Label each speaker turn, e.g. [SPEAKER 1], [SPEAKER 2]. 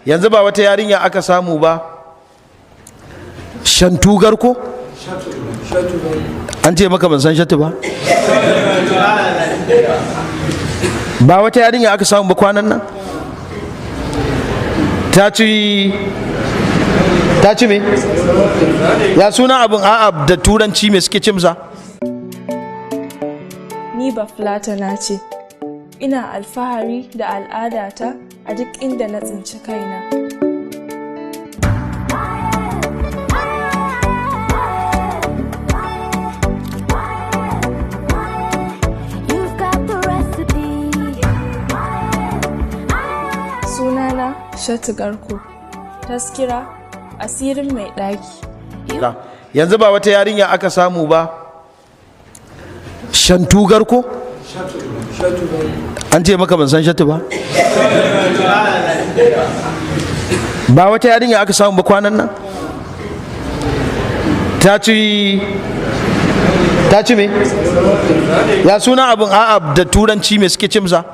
[SPEAKER 1] Yanzu ba wata yarinya aka samu ba, shantugar ko an ce maka ban san shatu ba. Ba wata yarinya aka samu ba kwanan nan, ta ci me, ya suna abin? A'a, da Turanci me suke cimsa?
[SPEAKER 2] Ni Bafulatana ce. Ina alfahari da al'adata a duk inda na tsinci kaina.
[SPEAKER 3] You've got the recipe.
[SPEAKER 2] Sunana Shatu Garko. Taskira Asirin Mai Ɗaki.
[SPEAKER 1] Yanzu ba wata yarinya aka samu ba, shantugar ko an ce maka ban san shatu ba. Ba wata yarinya aka samu ba kwanan nan, ta ci me, ya suna abin? A'a, da Turanci me suke cimsa?